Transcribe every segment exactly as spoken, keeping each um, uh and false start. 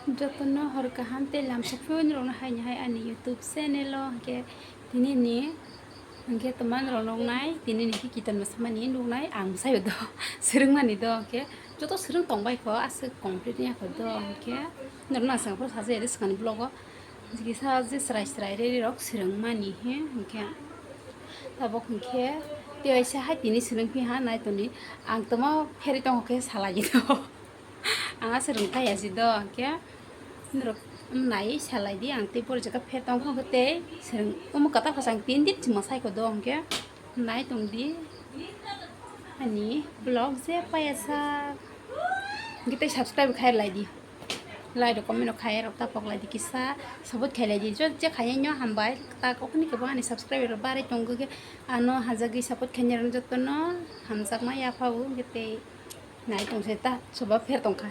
Jotono hor kaham tei lamsa phiyoni rokno haini hai ani YouTube channel o hwnkhe tini ni hwnkhe twma rok nuknai tini ni khe kitan mwsamani nuknai ang mwsai do swrwngmani do hwnkhe joto swrwng tongbai kho aswk complete wngya kho do hwnkhe norok nang sangphuru sajai ri swkangni vlog o kisa je chwrai chwrai riri rok swrwngmani he hwnkhe tabuk hwnkhe tei waisa hai tini swrwng phi ha nai toni ang twma pherwi tongkhe salai do. Ang aswk rwngthai ya si do, hwnkhe norok nai salai di, ang tei pori jaka pher tong khe tei swrwng omo kwtal kwchang tin din chwng mwsai kho do, hwnkhe nai tong di ani vlog je paya sak, hwnkhe tei subscribe khai lai di, like rok comment rok khai rok ta pok lai di, kisa support khai lai di, je khai no hambai ta kok ni kwbang ani subscriber rok barai tongo khe ano hajagwi support khai rok jotono hamjakma yapha o, hwnkhe tei. Nai tong se ta, soba pher tong kha.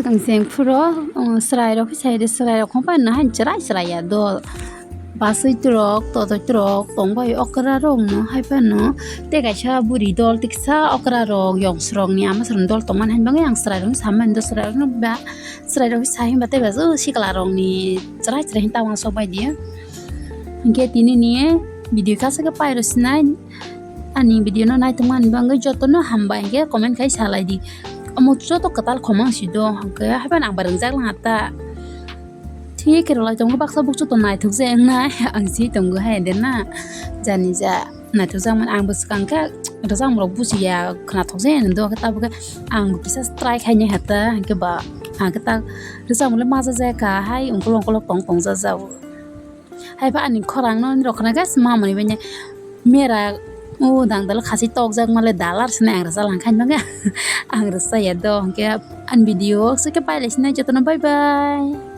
Ang seng phuro, um, chwrai rok khe sai de, chwrai rok hwn phano haino chwrai chwrai ya dol. Basui turok, totoi turok tong bai okra rok no hai phano. Tei kaisa buri dol tiksa okra rok yong srok ni ama srok ni dol tong mani hai bagwi ang chwrai rok no sa mani do, chwrai rok no ba chwrai rok sa hwn ba tei ba o sikla rok ni chwrai chwrai hwn ta uansuk bai di. Hinkhe tini ni video kaisa khe pai rw sinai. Ani video no naithok mani bagwi jotono hambai hinkhe comment khai salai di. Omo joto kwtal khomang si do, hinkhe haphano ang bai rwngjak lang ta. Thik khe rwlai tongo baksa bukchuk to naithok je wngnai ang si tongo hai de na. Jani ja naithok jak mani ang bwskang khe rwchapmung rok bujiya khwnathok je wng do, tabuk khe ang bo kisa try khainai ha ta, hinkhe ba ang khe ta rwchapmung le maja jaya kha hai ungkuluk ungkuluk tong tong jajak. Hai ba ani khorang no rok khna gas ma mani banya mera o dang dal khasi tok jak male dalar sene ang rasa lang khain banga ang rasa ya do, hinkhe ani video o sike pai lai sene jotono bye bye.